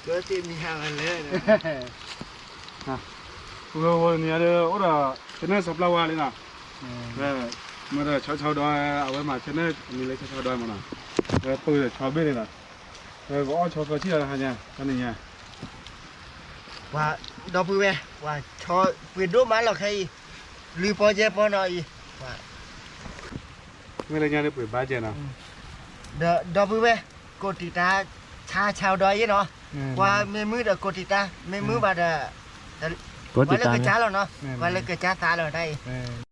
ဝဲတနံၤညါဒီး အိၣ်ဒီး ကနဲစီၤပျၢ်ဝါလံနီၤ, မ့ၢ်ဒီးဆီဆီဒီ အဝဲမၤကနဲ အမံၤလၢဆီဆီဒီမနီၤ, ဝဲပၢၢ်ဒီးဆီဘ့ၣ်န့ၣ်နီၤ, ဝဲကအီၣ်ဆီသီဆံၣ်လီၤတဟါညါ တနံၤညါ ပှၤ ဒီပုၢ်ဝဲၢ် ပှၤဆီပှ့ၤဒိၣ်မးလီၤခဲအံၤ, လွံၢ်ပီၢ်ယဲၢ်ပီၢ်နီၤအံၤ, မ့ၢ်လၢညါန့ၣ်ပှ့ၤဘၣ်ကဲနီၤ, ဒီးဒီပုၢ်ဝဲၢ် ကိးတံာ်တာ် ဆါဆီဒီအံၤနီၤ, ပှၤမ့ၢ်မုာ်ဒီးကိးတံာ်တာ် မ့ၢ်မုာ်ဘၣ်ဒီး ပှၤလၢကစၢ်လီၤနီၤ, ပှၤလၢကစၢ်သးလီၤတၢ်အံၤ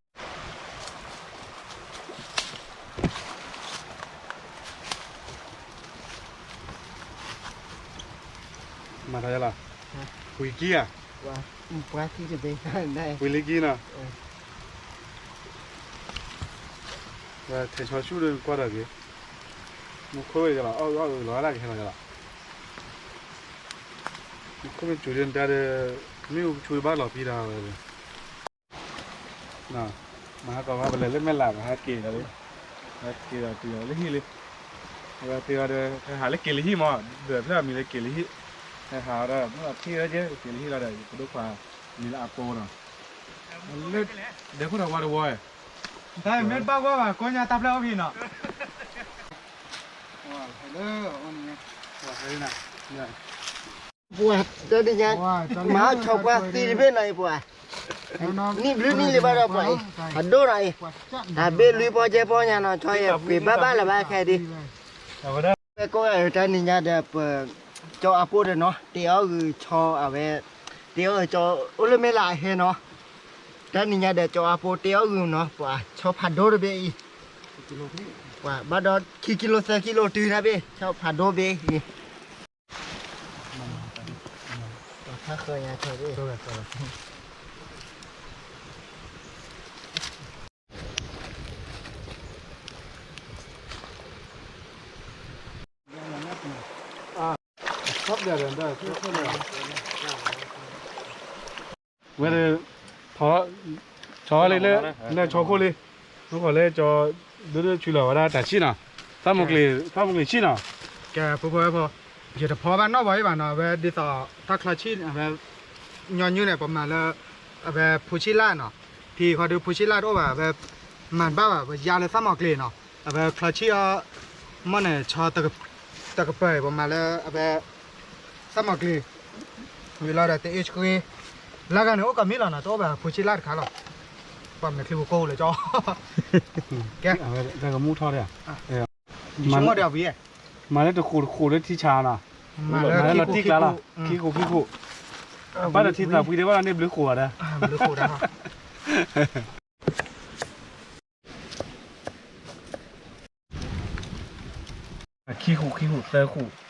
မၤထီၣ်ယလီၤ, ပှ့ၤကံဧါ, ပှ့ၤလံကံနီၤ, ထဲဆီဆူၣ်ဒီးကွၢ်ဒီးက့ၤ, မူခိၣ်ဝဲယလီၤ အီၣ်အီၣ်လီၤဝဲဒၣ်ကဟဲလီၤယလီၤ, မူခိၣ်မ့ၢ်စူၤဒီးတၢ်ဒီး မ့ၣ်အူဆူဘၣ်လီၤပံဒီးဝဲ မၤဟးကီးဘၣ် ပလဲၤလၢမဲၢ်လး ပဟဲက့ၤဒီးလံ, ဟဲက့ၤဒီးတုၤလၢဟံၣ်လံ, အဝဲသ့ၣ်အီၤဒီး ဟဲဟးလၢက့ၤလံဟံၣ်မး ဒီးဖျၢၣ်အမံၤလၢက့ၤလံဟံၣ်, ဟဲဟးအီၤဒီး မ့ၢ်အီၤထံၣ်ဝဲက့ၤ က့ၤလံဟံၣ်လီၤဒီး ယကဒိၣ်ခွါမံၤလၢအပိနီၤ, လၢဒဲခိၣ်ထီၣ်ဝါတဝီ, တၢ်မ့ၢ်တဘၣ်ဝဲဘၣ် ကိးညါတၢ်ဖျၢၣ်အိၣ်ဖံနီၤ ပှၤတနံၤညါ မၤဆီကွၢ်သံတဘ့ၣ်နီၤအံၤပှၤ, နံၣ်ဘျုးနံၣ်လံဘၣ်ဒီးပှၤအံၤ, အဒိၣ်နီၤအံၤ, တၢ်ဘ့ၣ်လွံၢ်ပီၢ်ယဲၢ်ပီၢ်ညါနီၤ ဆီယဲၢ်ပှ့ၤဘၣ်ဘၣ်လၢၤဘၣ်ခဲဒံး, ဝဲကိးဂၤတနံၤညါဒီး ပကၠီအဖိဒီးနီၤ တ့အီၣ်ဂုာ်ဆီအဝဲ, တ့အီၣ်ဂုာ်ဆီ အိၣ်လၢမဲၢ်လးအဟဲနီၤ, တနံၤညါဒီးကၠီအဖိတ့အီၣ်ဂုာ်နီၤ ပှၤဆီဖးဒိၣ်တဘ့ၣ်အံၤ ပှၤဘၣ်ဒီးခံကံလိသၢကံလိတုၤတၢ်ဘ့ၣ် ဆီဖးဒိၣ်ဘ့ၣ်အံၤ, ခါဃၢၤညါထဲဘ့ၣ် ဝဲဒၣ် ဆီလံလၢ လၢဆီခိၣ်လံ, မ့ၢ်ခီလၢကၠီ ဒိၣ်ဒိၣ်ဆူလီၤဝဲဒၣ်တၢ်ဆံၣ်နီၤ, သၣ်မုၢ်ကျ့ၤ သၣ်မုၢ်ကျ့ၤဆံၣ်နီၤ, ကဲဖိဖိဝဲဖိ, ယတဖီဘၣ်နီၣ်ဘၣ်အံၤဘၣ်နီၤ အဝဲဒ်သိး တၢ်ချီဆံၣ် အဝဲ ညီနုၢ်န့ၣ် ပမၤလၢ အဝဲဖိဆံၣ်လၢ်နီၤ, ဖံခီဒုးဖိဆံၣ်လၢ်တအိၣ်ဘၣ် အဝဲ မၤတဘၣ်ဘၣ် ပယါလၢသၣ်မုၢ်ကျ့ၤနီၤ, အဝဲချီဆံၣ်အီၤ မ့ၢ်န့ၣ် ဆီ တကပၤ ပမၤလၢအဝဲ သၣ်မုၢ်ကျ့ၤ, ဝံၤလီၤဒီးတအ့ၣ်ဆှ့, လၢဂၤန့ၣ်အိၣ်ကီးမံလီၤနီၤ တအိၣ်ဘၣ်ဖိဆံၣ်လၢ်တခါလီၤ, ပှၤမဲာ်ချံဖိကိၢ်လၢကၠီ, ကဲ, မၤလၢတဃိးတဃိးလၢ ထံဆါနီၤ, မၤလၢလီၤတံၢ်ကျါလီၤ ခံဃိးခံဃိး, ဘၣ်ဒီးထံသးပှံတဘၣ်လီၤန့ၣ်ဘျုးဃိးဘၣ်ဒီး ခံဃိးခံဃိးသၢဃိး,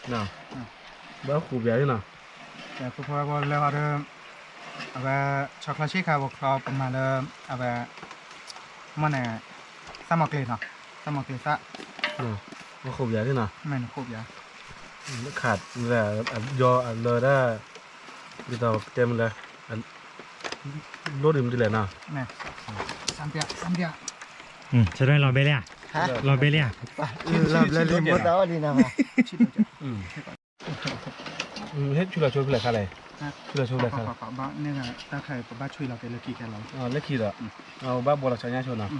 ဘၣ်ဃိးပၠးန့ၣ်နီၤ, ဖိဖိဝဲဖိလၢဟီဒီး အဝဲ ဆီချီဆံၣ်ခါ ပချီပမၤလၢ အဝဲ မ့ၢ်န့ၣ် သၣ်မုၢ်ကျ့ၤနီၤ, သၣ်မုၢ်ကျ့ၤသၣ်, ဘၣ်ဃိးပၠးန့ၣ်နီၤ, မ့ၢ်န့ၣ်ဃိးပၠး, လၢခး ယီၤအလၢဒၣ် ဒ်သိးတဲမ့ၢ်လၢ လိၣ်ဒံးမနုၤလဲၣ်နီၤ, သၢပၠး သၢပၠး, လီၤဘဲလံဧါ, လီၤဘဲလံဧါ, လီၤဘဲလံ မိၢ်သးအီၣ်ဒံးနၤဘၣ်, ဟဲဆူလီၤဆိဖဲလဲၣ်ခါလဲၣ်, ဆူလီၤဆိဖဲလဲၣ်ခါလဲၣ်, တၢ်ခါပဘၣ်ဆွံလီၤက့ၤလၢခံကဲလီၤ, လၢခံဒီး, ဘၣ်ဘှီလီၤဆီညါဆိနီၤ,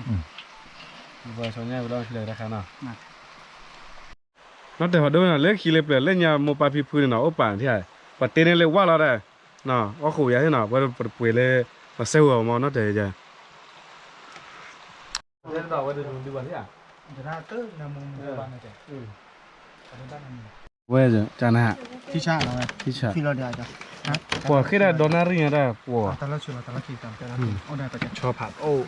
ဘှီလီၤဆီညါဝဲလီၤဆူလဲၣ်တၢ်ခါနီၤ, နီၢ်တၢၤဖးဒိၣ်နီၤ လၢခံလၢပျၢၤလၢညါမိၢ်ပၢ်ဖံဖုန့ၣ်နီၤ အိၣ်ပာ်ထံၣ်, ပှၤတဲန့ၢ်လၢဝၢ်လီၤဒီး, အီၣ်ဃိးပၠးန့ၣ်နီၤ ပဝဲပတပှ့ၤလၢ ပှၤစဲဝဲမ့ၢ်နီၢ်တၢၤယၤ ဝဲတနံၤဘၣ်န့ၣ်, ဝဲကနၣ်, ထံဆၣ်, ပှၤဃ့ၢ်ဒၣ်ဒီနၣ်ရံၣ်ညါတၢ်ပှၤ, ဆီဖးအိၣ်,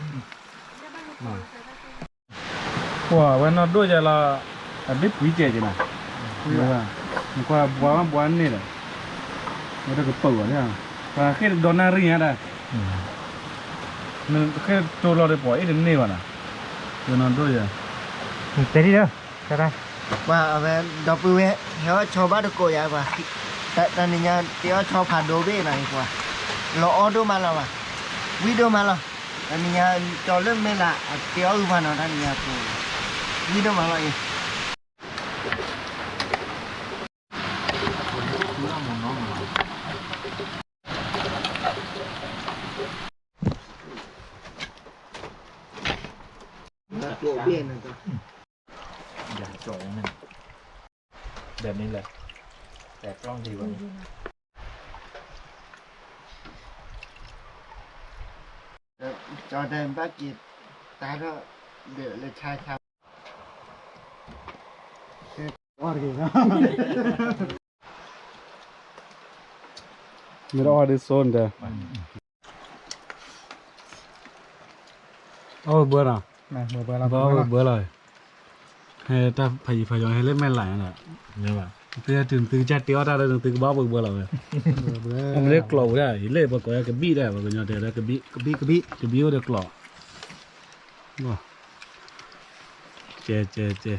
ပှၤဝဲနီၢ်ဒိၣ်ယဲလီၤ, အဘ့ၣ်ပှံၤကဲက့ၤနီၤ, နကွၢ်ဘှါဘှါန့ၣ်ဒီး, ဝဲတကပၤဘၣ်န့ၣ်, ပှၤဃ့ၢ်ဒီနၣ်ရံၣ်ညါတၢ်, နဃ့ၢ်တိၢ်လီၤဒီးပှၤအ့ၣ်တန့ၢ်ဘၣ်နီၤ, ဝဲနီၢ်ဒိၣ်ယဲ, တဲဒ်ဒီး, ပှၤအဝဲ ဒီပုၢ်ဝဲၢ် ဟဲအီၣ်ဆီဘၣ်တကိးယၤပှၤ, တနံၤညါ တ့အီၣ်ဆီဖးဒိၣ်ဘ့ၣ်နီၤအံၤပှၤ, လီၤအီၣ်ဒိၣ်မးလီၤဘၣ်, ဝံၣ်ဒိၣ်မးလီၤ, တနံၤညါ ကၠီလၢမဲၢ်လး တ့အီၣ်ဂုာ်ပှၤနီၤ တနံၤညါပှၤ, ဝံၣ်ဒိၣ်မးလီၤအံၤ မ့ၢ်လဲၣ်, တဲပျီၢ်ဒံးဘၣ်, ကၠီတဲဘၣ်က့ၤ တၢ်ထီၣ် ဒီးလၢဆါဆါ အီၣ်တဂ့ၤ, မ့ၢ်တအီၣ်ဒ်သိးန့ၣ်ဒီး အီၣ်ဝဲဘၢလီၤ, ဘၢအီၣ်ဝဲဘၢလီၤ, ဟဲတၢ်ဖးယံၤဖးယီၤ ဟဲလၢမဲာ်လးန့ၣ်, သုဟဲတုၤနသုကစၢ်တ့အီၣ်တၢ်လၢနသုကဘၣ်အီၣ်ဘၢဘၢလီၤဝဲ, အမ့ၢ်လၢကျိးဝဲဒၣ် ယလၢပှၤကိးယၤကဘံၣ်ဒၣ် ပှၤကညီတဲဝဲဒၣ်ကဘံၣ်, ကဘံၣ်, ကဘံၣ်အိၣ်ဒီးကျိး, ကဲ ကဲ ကဲ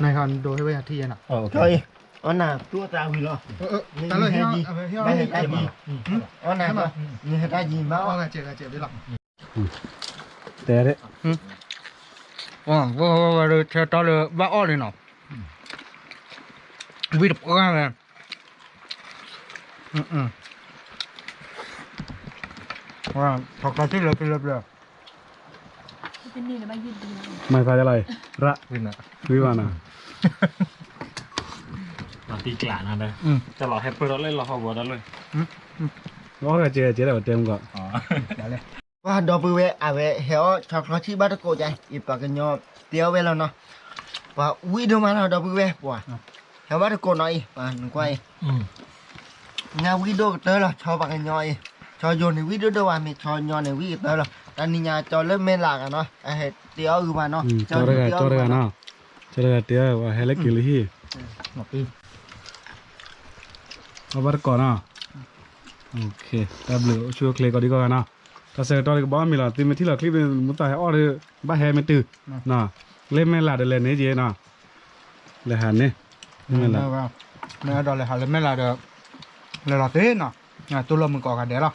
နဒိးဟ့ၣ်ဝဲယၤထံယဲနီၤ, အီၣ်နၤတူၢ်အသးဝံၤလီၤ, အီၣ်နၤ, နဟဲတၢ်ယံၤဘၣ်အီၣ်, တဲ, ဝဲဝဲဆၢတီၢ်လၢဘၣ်အီၣ်လံနီၤ, ဝံၣ်တပှၢ်ဝဲ, ထီၣ်ကျီထံၣ်လၢပျၢၤပျၢၤ, မၤသးယလီၤ, ရၣ်, ဝံၤဘၣ်နီၤ, တံကျးနၤဒီး, တၢ်လီၤဟဲပၢၢ်ထီၣ်လၢလီၤဟီၣ်ဝီၤဒီးလၢ, အီၣ်ဂၤကဲကဲဒီးတဲမူကီး, ပှၤဒီပုၢ်ဝဲၢ် အဝဲဟဲအီၣ်ဆီချီထံၣ်ဘၣ်တကိးကါအံၤ ပှၤကညီတဲအီၣ်ဝဲလီၤနီၤ, ပှၤဝံၣ်ဒိၣ်မးလီၤ ဒီပုၢ်ဝဲၢ် ပှၤ ဟဲဘၣ်တကိးနီၤအံၤ ပှၤနကွၢ်အံၤ, ညါဝံၣ်ဒိၣ်ကတၢၢ်လီၤ ဆီပှၤကညီအံၤ, ဆီယိၤန့ၣ်ဝံၣ်ဒိၣ်ဒိၣ်ဝဲ မ့ၢ်ဆီညီန့ၣ်ဝံၣ်ကတၢၢ်လီၤ, တၢ်နံၤညါကၠီလၢမဲာ်လးဂၤနီၤ အဟဲတဲအီၣ်ဂုၤပှၤနီၤ, ကၠီတဂၤ ကၠီတဂၤနီၤ, ကၠီတဂၤတဲအီၣ် ပှၤဟဲလၢက့ၤလၢဟံၣ် အဘၣ်တကိးနီၤ, တၢ်ဘျုးအိၣ်ဆူၣ်အိၣ်ချ့ကိးဒံကိးဂၤနီၤ, တၢ်ဆၢကတီၢ်ဒ်ကဘၣ်အီၣ်မ့ၤလီၤ သုမ့ၢ်ထံၣ်လီၤချံ မူသးဟဲအီၣ်ဒီး ဘၣ်ဟဲမ့ၢ်တုၤ, လၢမဲာ်လးဒီးလဲၤန့ၣ်က့ၤနီၤ, လဲၤဟးန့ၣ်, မ့ၢ်အဲၣ်ဒိးလဲၤဟးလၢမဲာ်လးဒီး လဲၤလီၤသ့နီၤ, တူၢ်လိာ်မုာ်ကိးဂၤဒဲးလီၤ,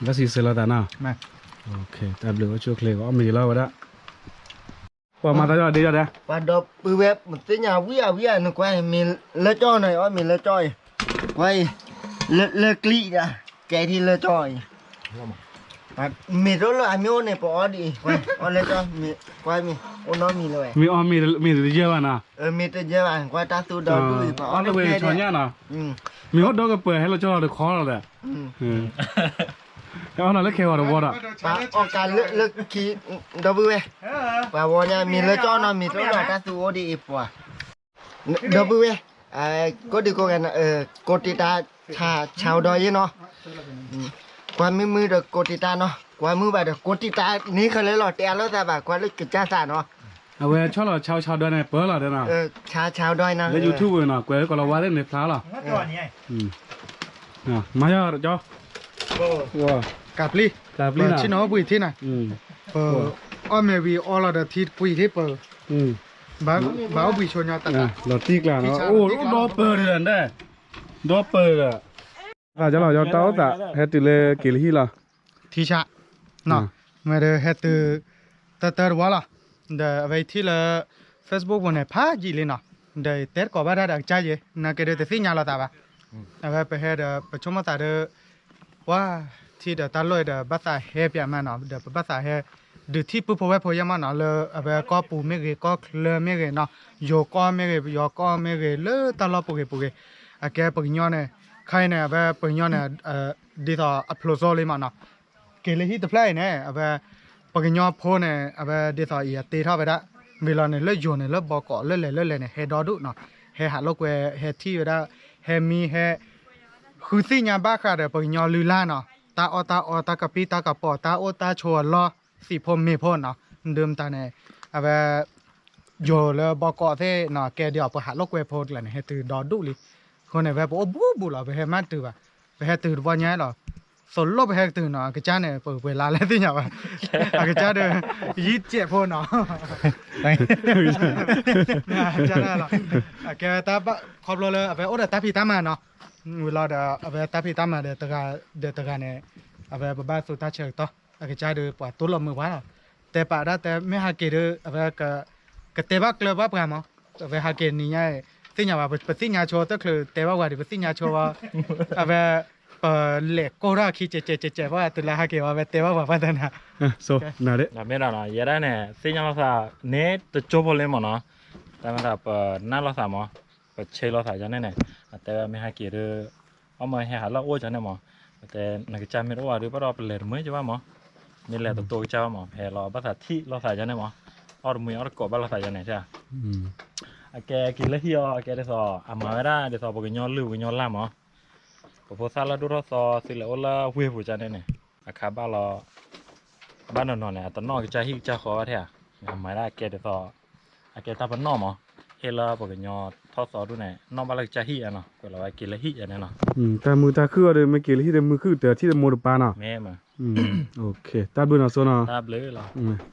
ဘၣ်စံးဆၢလိာ်သးနီၤ, တၢ်ဘျုးအိၣ်ဆူၣ်အိၣ်ချ့ကိးအီၣ်မ့ၤလီၤဝဲဒၣ် ပှၤမၤတၢ်ယီၢ်ဒ့ယီၢ်ဒဲး, ပှၤဒီပုၢ်ဝဲၢ် ပသ့ၣ်ညါဝံၤအဝံၤအနကွၢ် မ့ၢ်လၢကၠီနီၤ အီၣ်မ့ၤလၢကၠီအံၤ, ကွၢ်အံၤ, လၢကျံဒၣ်, ကဲထံလၢကၠီအံၤ, မ့ၢ်တအိၣ်လၢအမ့ၢ်အိၣ်န့ၣ် ပအီၣ်ဒ်အံၤ, ကွၢ်အံၤ, ကွၢ်မ့ၢ်, အိၣ်နီတမံၤလၢၤဝဲ, မ့ၢ်အီၣ်မ့ၢ်တယၢၢ်ဘၣ်နီၤ, မ့ၢ်တယၢၢ်ဘၣ် ကွၢ်တၢ်သူဒီဒူၣ်အံၤ ပအီၣ်လၢခဲဒဲး, မ့ၢ်အိၣ်ဒီကပၤဟဲလၢကၠီလီၤတခီလီၤဒီး ဟဲအီၣ်လီၤလၢခဲဂီၤတဝီဒီး, ပှၤအီၣ်ကးလၢလၢခံ, ဒီပုၢ်ဝဲၢ်, ပှၤဝီညါမ့ၢ်လၢကၠီနီၤ မ့ၢ်တအိၣ်ဒီးတၢ်သူအိၣ်ဒ်အံၤပှၤ, ဒီပုၢ်ဝဲၢ်, ကိးဒံကိးဂၤ, ကိးတံာ်တာ်, ဆါဆါဒီးယဲနီၤ, ကွၢ်မုာ်မုာ်ဒီးကိးတံာ်တာ်နီၤ ကွၢ်မုာ်ဘၣ်ဒီးကိးတံာ်တာ်န့ၣ်ခဲလၢာ်လီၤ တဲအလိာ်သးဘၣ် ကွၢ်လၢကစၢ်သးနီၤ, အဝဲဆီၣ်လီၤဆါဆါဒီးန့ၣ် ပၢလီၤဒီးနီၤ, ဆါဆါဒီးနီၤ လၢ YouTube နီၤ ကွဲးလၢကီၢ်လီၤဝါသ့ၣ်န့ၣ်ဖျါလီၤ မၤယီၤကၠီ, ကးပျံၤ, ကးပျံၤနီၤ ဆ့ၣ်နီၤအိၣ်ဘှံးထံနီၤ, ပအီၣ်မ့ၤဝံၤအီလီၤဒီးထံတကွံာ်ထံပၢၢ်, ဘၣ်အိၣ်ဘှံးဆိညီတၢ်, လီၤတံၢ်ကျါနီၤ အိၣ်ဒီးပၢၢ်ဒီး, ဒီးပၢၢ်ဒီး, ယလီၤယတၢ်အိၣ်သး ဟဲတုၤလၢက့ၤလၢဟံၣ်လီၤ, ထံဆး, မ့ၢ်ဒီးဟဲတုၤ, တၢ်တၢ်တဝီလီၤ, ဒီးအဝဲထံၣ်လၢ Facebook ပူၤန့ၣ် ဖးယံာ်လံနီၤ, ဒီးတဲတကိးဘၣ်တၢ်ဒီးအကစၢ်ယဲ နာ်က့ဒီးတသ့ၣ်ညါလိာ်သးဘၣ်, အဝဲပဟဲဒီးပဆိကမိၣ်သးဒီး, ပှၤ, ထံဒီးတၢ်လီၢ်ဒီးဘၣ်သးဟဲပၠးမးနီၤ ဒီးပဘၣ်သးဟဲ, ဒုးထံၣ်ပုၢ်ဖိဝဲၢ်ဖိယဲမးနီၤ လၢအဝဲကီၢ်ပူၤမ့ၢ်ဂ့ၤ ကီၢ်ချၢမ့ၢ်ဂ့ၤနီၤ, ယိၤကီၢ်မ့ၢ်ဂ့ၤ ပယီၤကီၢ်မ့ၢ်ဂ့ၤ လၢတၢ်လီၢ်ပူၤဂ့ၤပူၤဂ့ၤ, အကဲပှၤကညီန့ၣ်, ခဲအံၤန့ၣ် အဝဲပှၤကညီန့ၣ်, ဒ်သိးအဖျိးစိလံမးနီၤ, က့ၤလၢဟံၣ်တဖျၢၣ်အံၤန့ၣ် အဝဲ, ပှၤကညီဖိန့ၣ် အဝဲဒ်သိးအံၤအတ့ထီၣ်ဝဲဒၣ်, ဝံၤလီၤန့ၣ် လၢယိၤန့ၣ် လၢဘီကီး လၢလဲၤလၢလဲၤန့ၣ် ဟဲဒီဒူၣ်နီၤ, ဟဲဟးလိာ်ကွဲ ဟဲထံၣ်ဝဲဒၣ်, ဟဲမံဟဲ ဃုသ့ၣ်ညါဘၣ်ဃးဒီးပှၤကညီလုၢ်လၢ်နီၤ, တၢ်အီၣ်တၢ်အီ တၢ်ကပံၣ်တၢ်ကပီၤ တၢ်အိၣ်တၢ်ဆိးအလီၢ်, သံးဖိမ့ၤဖိနီၤ, ဒုးမတၤန့ၣ်, အဝဲ, ယိၤလၢဘီကီးသ့ၣ်နီၤ ကဲဒ်အီၤ ပှၤဟးလိာ်ကွဲဖိတကျါန့ၣ် ဟဲတုၤဒီဒူၣ်လံ, အဃိန့ၣ် ဝဲပအိၣ်ဘူးဘူးလီၤ ပဟဲမးတုၤဘၣ်, ပဟဲတုၤတဘီညါလီၤ, သိးလိၣ်ပဟဲကတုၤနီၤ အကစၢ်န့ၣ် ပဝဲၤလါလဲၣ်သ့ၣ်ညါဘၣ်, အကစၢ်ဒီး, ယံၤစဲးဖိနီၤ အကဲတၢ်ဘၣ်ခီဖျိလၢအဝဲအိၣ်ဒီးတၢ်ဖံးတၢ်မၤနီၤ, ဝံၤလီၤဒီးအဝဲတၢ်ဖံးတၢ်မၤဒီးတဂၤ, ဒီးတဂၤန့ၣ်, အဝဲပဘၣ်သူတၢ်ဆၢကတီၢ်, အကစၢ်ဒီးပှၤတူၢ်လိာ်မုာ်ပှၤလီၤ, တဲပာ်ဒၣ်တဲမ့ၢ်ဟးက့ၤဒီး အဝဲ, ကတဲဘၣ်ကျၢၤဘၣ်ပှၤမး, အဝဲဟးက့ၤနံၤညါ, သ့ၣ်ညါဘၣ် ပသ့ၣ်ညါဆိတချုးတဲဘၣ်ပှၤဒီး ပသ့ၣ်ညါဆိဘၣ်, အဝဲ, လဲၤကိၢ်ထီၣ်ခံကဲးကဲးကဲးကဲးဘၣ် တုၤလၢဟဲက့ၤဝဲ တဲဘၣ်ပှၤဘၣ်တနၤ မ့ၢ်ဒ်န့ၣ် ယဲဒၣ်န့ၣ် သ့ၣ်ညါလိာ်သးန့ၣ်တကၠိဖိလ့မ့ၢ်နီၤ, တၢ်မ့ၢ်ဒၣ်ပနၢ်လိာ်သးမး, ပဆ့လိာ်သးယါန့ၣ်န့ၣ်, အတဲဝဲမ့ၢ်ဟဲက့ၤဒီး အီၣ်မၢဟဲဟးလၢအအိၣ်ကန့ၣ်မး, ပတဲနကစၢ်မ့ၢ်တအိၣ်ဘၣ်ဒီး ဘၣ်ဒီးပလဲၤတမုာ်ကဘၣ်မး, မ့ၢ်လဲၤတတိၤကစၢ်ဘၣ်မး, ဟဲလီၤဘၣ်သးထံၣ်လိာ်သးယါန့ၣ်မး, အီၣ်တမုာ်အီၣ်တကိးဘၣ်လိာ်သးယါန့ၣ်, အကဲက့ၤလၢဟံၣ်အီၤ အကဲဒ်သိး အမၤဝဲဒၣ်ဒ်သိးပှၤကညီလုၢ်ပှၤကညီလၢ်မး, ပဖိသၣ်လၢဒိၣ်ထီၣ်သီသုလဲၤအိၣ်လၢဝ့ၢ်ပူၤကန့ၣ်န့ၣ်, အခါဘၣ်လီၤ ဘၣ်နီၤနီၤန့ၣ် အတနီၣ်ကစၢ်ဟံၣ်ကစၢ်ဃီဘၣ်ထဲဧါ, အမၤဒၣ်အကဲဒ်သိး အကဲတၢ်ပနီၣ်မး, ဟ့ၣ်လၢပှၤကညီထီၣ်သီဒိၣ်န့ၣ် နီၣ်ဘၣ်လၢကစၢ်ဟံၣ်ဧါနီၤ, ကွဲးလီၤဝဲက့ၤလၢဟံၣ်ယါန့ၣ်နီၤ, တၢ်မုာ်တၢ်ခုၣ်အီၤဒီး မ့ၢ်က့ၤလၢဟံၣ်ဒီးမုာ်ခုၣ်တထံၣ်တမိၢ်တပၢ်နီၤ, မ့ၢ် တၢ်ဘျုးနီၤစိနီၤ, တၢ်ဘျုးလီၤ.